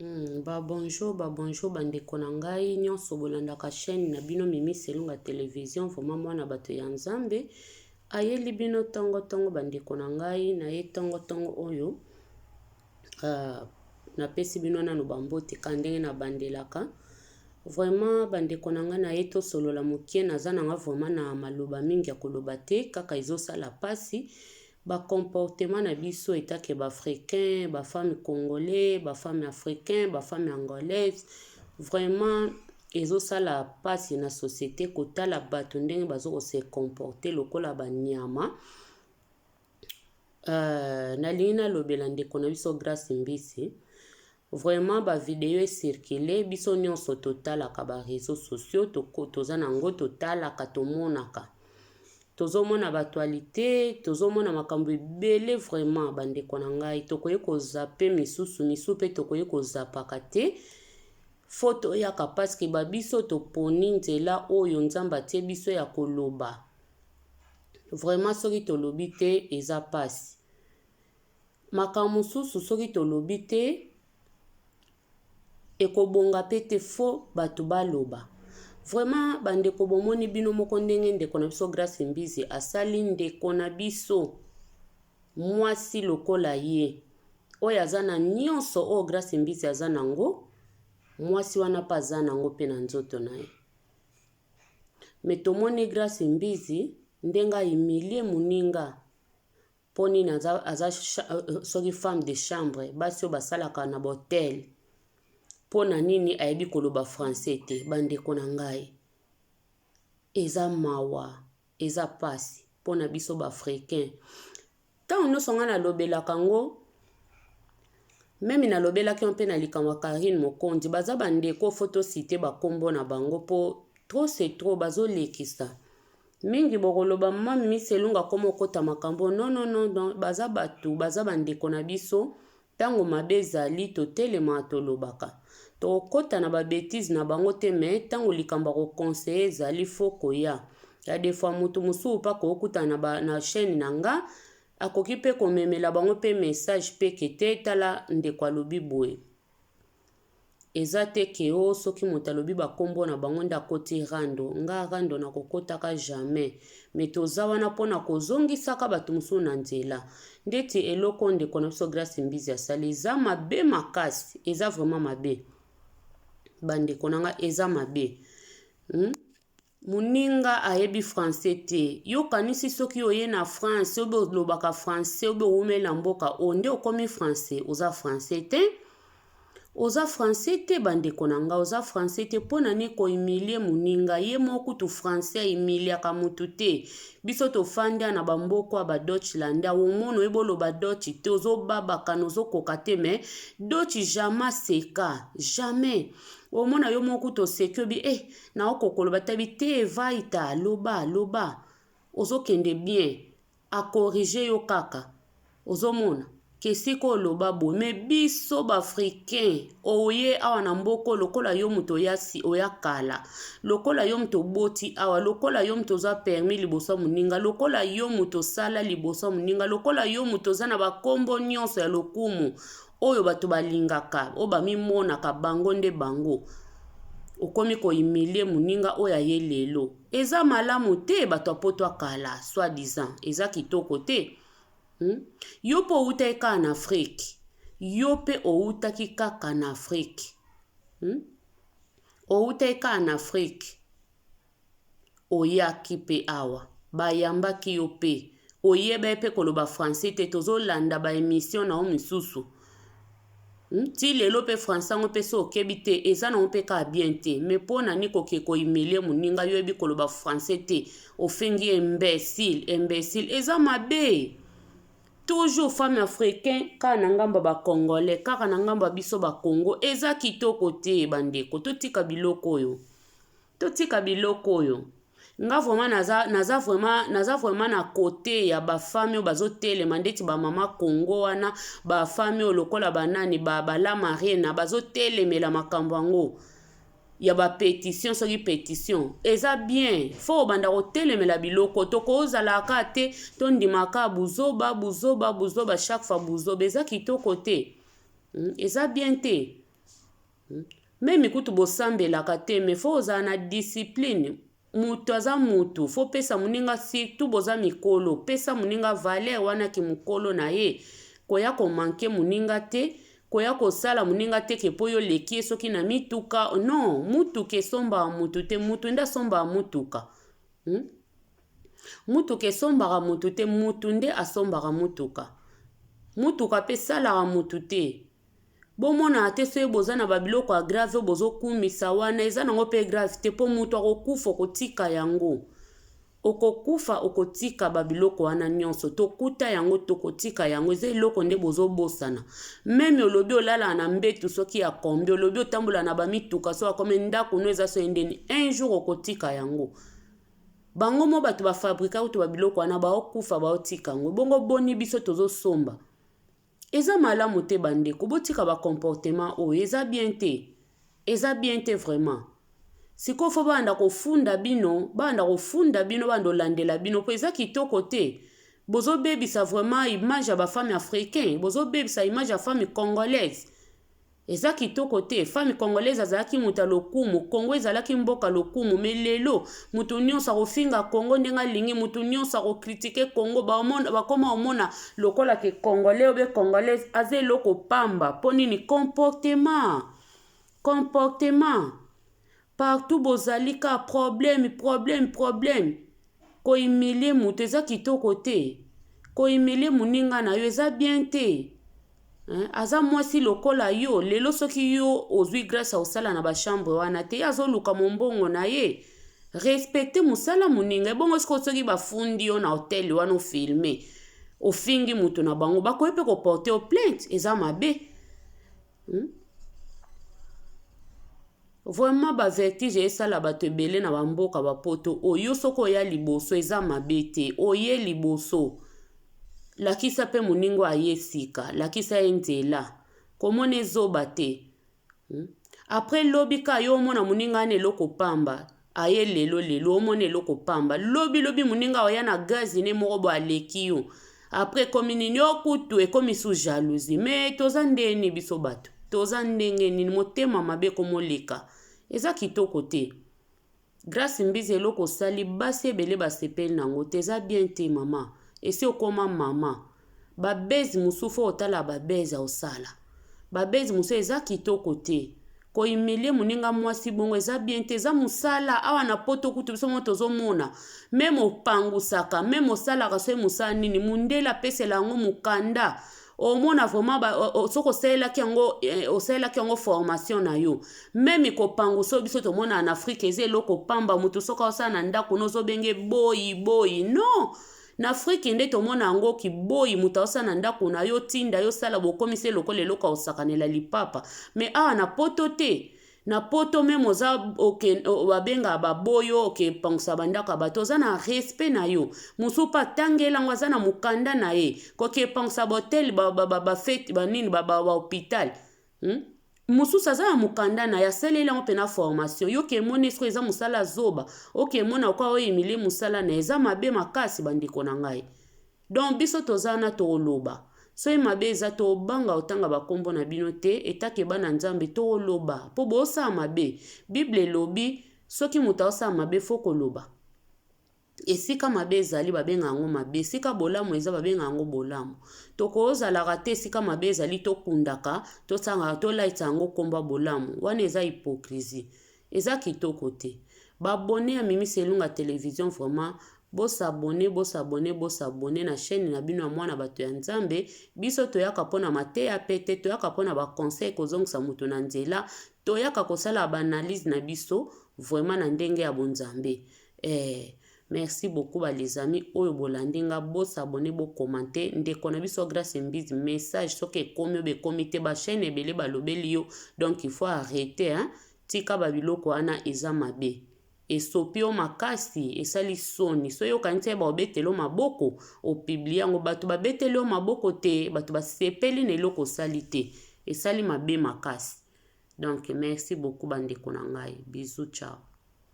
Ba bonjour, ba bonjour ba ndeko na ngai nyonso bolandaka chaîne na bino Mimi Selunga Television. Vraiment mwana bato ya Nzambe ayeli bino tongo tongo ba ndeko na ngai na ye tongo tongo oyo napesi bino nanu ba mbote ka ndenge na bandelaka. Vraiment ba ndeko na ngai na ye tosolola mokie, naza na nga vraiment na maloba mingi ya koloba te, kaka ezosala pasi. Ba comportement na biso etant que ba africain, ba femme congolais, ba femme africain, ba femme angolaise, vraiment ezosala pasi na société kotala bato ndenge bazo ko se comporter lokola ba nyama. Nalingi nalobela ndeko na biso Grace Mbisi. Vraiment ba video e circuler, biso nyonso totalaka ba réseaux sociaux, toza nango totalaka, tomonaka. Tozomona ba actualité, tozomona makambo ebele vraiment bandeko na ngai. Tokoki kozape misusu, misusu pe tokoki kozapaka te. Fo toyaka parce que ba biso toponi nzela oyo Nzambe atie biso ya koloba. Vraiment soki tolobi te eza pasi. Makambo mosusu soki tolobi te ekobonga pe te, fo bato baloba. Vraiment bandeko bomoni bino moko ndenge ndeko na biso Grace Mbizi asali ndeko na biso mwasi lokola ye oyo aza na nyonso oyo Grace Mbizi aza nango, mwasi wana pe aza nango pe na nzoto na ye. Mais tomoni Grace Mbizi ndenge a humilie moninga mpo nini aza, aza soki femme de chambre, basi oyo basalaka na hotel, mpo na nini ayebi koloba français te. Bandeko na ngai, eza mawa, eza pasi mpo na biso ba africain. Ntango nyonso ngai nalobelaka yango, meme nalobelaki mpe na likambo ya Karine Mokonzi, baza bandeko fo tosite bakombo na bango mpo trop c'est trop, bazolekisa mingi. Bokoloba mama Mimi Selunga koma okota makambo. Non, non, non, non, baza bato, baza bandeko na biso. Ntango mabe ezali totelema, tolobaka, tokokota na ba bêtises na bango te. Mais ntango likambo ya ko conseiller ezali, fo koya. Ya des fois moto mosusu mpe akokutana na chaîne na nga, akoki mpe komemela bango mpe message mpe ke te, tala ndeko alobi boye. Eza te ke o soki moto alobi bakombo na bango nde akoti rando. Nga rando nakokotaka jamais, mais toza wana mpona kozongisaka bato mosusu na nzela. Ndeti eloko ndeko na biso Grace Mbizi asali eza mabe makasi, eza vraiment mabe bandeko na nga, eza mabe. Moninga ayebi français te, yo kanisi soki oye na France obe olobaka français obe owumeli na mboka oyo nde okomi français. Oza français te, oza français te bandeko na nga, oza français te. Mpo na nini ko humilier moninga? Ye moko kutu français ahumiliaka motu te. Biso tofandi na bamboka ya ba Deutschland, omona oyebi oloba Deutsch te, ozobabakana, ozokoka te, mais Deutsch jamais seka, jamais. Omona yo moko kutu oseki, obi eh, naokoka koloba tabi te, vaita loba loba, ozokende bien, a corriger yo kaka, ozomona ke sika oloba boye. Mais biso ba africain, oye awa na mboka lokola yo moto oya, si, oya kala, lokola yo moto oboti awa, lokola yo moto oza permis liboso ya moninga, lokola yo moto osala liboso ya moninga, lokola yo moto oza na bakombo nyonso ya lokumu oyo bato balingaka, oyo bamimonaka bango nde bango, okomi ko humilier moninga oyo aye lelo. Eza malamu te. Bato ya poto akala soi disant eza kitoko te. Yo mpe outaki kaka na Afrique, yo mpe outaki kaka na Afrique, Outaki kaka na Afrique, oyaki mpe awa, bayambaki yo mpe oyeba mpe koloba français te. Tozolanda ba émission na yo misusu, Ti lelo mpe français yango mpe so okebi te, eza nango mpe kaka bien te. Mais mpo na nini koke ko humilier moninga? Yo oyebi koloba français te, ofengi imbécile, imbécile, eza mabe. Toujours femme africain kaka na ngambo ya ba congolais, kaka na ngambo ya biso bakongo, eza kitoko te bandeko. Totika biloko oyo, totika biloko oyo. Nga vraiment naza vraiment na côté ya ba femme oyo bazotelema ndeti bamama Congo wana, ba femme oyo lokola banani, bala Marina, bazotelemela makambo yango ya ba pétition. Soki pétition eza bien, fo obanda kotelemela biloko. Tokozalaka te, tondimaka buzoba, buzoba, buzoba, chaque fois buzoba, eza kitoko te, Eza bien te. Meme kutu bosambelaka te, mais faut ozala na discipline. Mutu aza mutu, faut pesa moninga, surtout boza mikolo, pesa moninga valeur wana kimokolo na ye. Koya komanquer moninga te, koya kosala moninga te ke mpo yo oleki ye soki na mituka. Non, mutuka esombaka mutu te, mutu nde asombaka mutuka, Mutuka esombaka mutu te, mutu nde asombaka mutuka. Mutuka mpe esalaka mutu te. Bomonaka te soki boza na babiloko ya grave oyo bozokumisa wana, eza nango mpe grave te, mpo moto akokufa, okotika yango. Okokufa, okotika babiloko wana nyonso. Tokuta yango, tokotika yango. Eza eloko nde bozobosana. Même olobi olalaka na mbetu soki ya kombi, olobi otambola na bamituka so akomi ndako no, eza so ndeni, un jour okotika yango. Bango mo bato bafabrika kutu babiloko wana, baokufa, baotika yango. Bongo boni biso tozosomba? Eza malamu te. Bandeko, botika bacomportement oyo, eza bien te, eza bien te vraiment. Sikoyo faut babanda kofunda bino, babanda kofunda bino, babanda olandela bino, mpo eza kitoko te. Bozobebisa vraiment image ya bafemme africain, bozobebisa image ya femme congolaise. Eza kitoko te. Femme congolaise azalaki moto ya lokumu, Kongo ezalaki mboka lokumu, mais lelo moto nyonso akofinga Kongo ndenge alingi, moto nyonso akocritiquer Kongo. Bakoma omona lokola ke Congolais obe Congolaise aza eloko pamba. Mpo nini? Comportement, comportement. Partout bozali ka problème, problème, problème. Kohumilier moto eza kitoko te. Kohumilier moninga na yo eza bien te. Aza mwasi lokola yo. Lelo soki yo ozwi grâce ya kosala na bachambre wana te, ye azoluka mombongo na ye. Respecte mosala moninga. Ebongo sikoyo soki bafundi yo na hotel wana, ofilmer, ofingi moto na bango, bakoki mpe koporter yo plainte. Eza mabe, Vraiment bavertige esala bato ebele na bamboka bapoto oyo. Soki oya liboso, eza mabe te. Oye liboso, lakisa mpe moninga aye sika, lakisa ye nzela. Komona ezoba te, Après lobi ka yo omona moninga wana eloko pamba. Aye lelo lelo, omona eloko pamba. Lobi lobi moninga oya na gazi ne moko bo aleki yo. Après ekomi nini? Yo kutu ekomi su jalousie. Mais toza ndeni? Biso bato toza ndenge nini? Motema mabe ekomoleka, eza kitoko te. Grâce Mbizi, eloko osali, basi ebele basepeli nango te. Eza bien te. Mama, esi okóma mama. Babese mosusu faut otala babese osala. Babese mosusu eza kitoko te. Kohumilier moninga mwasi bongo eza bien te. Eza mosala awa na Poto kutu biso mo tozomona. Même opangusaka, même osalaka soki mosala nini, mundele apesela yango mokanda. Omona vraiment soki osalelaki yango, osalelaki yango formation na yo. Même kopangusa oyo biso tomona na Afrike eza eloko pamba. Moto soki osala na ndako no, ozobenge boyi boyi. Non, na Afrike nde tomona yango kiboyi. Moto aosala na ndako na yo, tinda yo sala, bokomisi lokola eloko aosakanela lipapa. Mais awa na Poto te. Na Poto même oza babengaka baboyo, okepangusa bandako ya bato, oza na respect na yo. Mosusu mpe atangela yango, aza na mokanda na ye. Kokepangusa bahotel, bafete, banini, bahôpital, Mosusu aza na mokanda na ye, asaleli yango mpena formation. Yo ke emoni esko eza mosala zoba, oke emona oka ohumilie mosala na ye. Eza mabe makasi, bandeko na ngai. Donc biso toza wana, tokoloba soki mabe eza. Tobanga kotanga bakombo na bino te. Etake bana Nzambe, tokoloba mpo bosala mabe. Bible elobi soki moto aosala mabe, faut koloba. Esika mabe ezali, babenga yango mabe. Esika bolamu eza, babenga yango bolamu. Tokozalaka te esika mabe ezali, tokundaka, tosangaka, tolaisa yango nkombo ya bolamu. Wana eza hypocrisie, eza kitoko te. Baabonnés ya Mimi Selunga Télévision, vraiment bos'abonner, bos'abonner, bos'abonner na chaîne na bino ya mwana bato ya Nzambe. Biso toyaka mpona mateya pe te, toyaka mpona baconseil, kozongisa moto na nzela. Toyaka kosala baanalyse na biso vraiment na ndenge ya bonzambe. Merci beaucoup ba les amis oyo bolandi nga. Bos'abonner, bocommenter. Ndeko na biso Grâce Mbizi, message soki ekomi oyo ekomi te, bachaîne ebele balobeli yo. Donc il faut arrêter, hein? Tika babiloko wana, eza mabe, esopi yo makasi, esali soni. Soki okanisi ye baobetela yo maboko, opublier yango, bato babeteli yo maboko te, bato basepeli na eloko osali te. Esali mabe makasi. Donc merci beaucoup, bandeko na ngai. Bisous, ciao.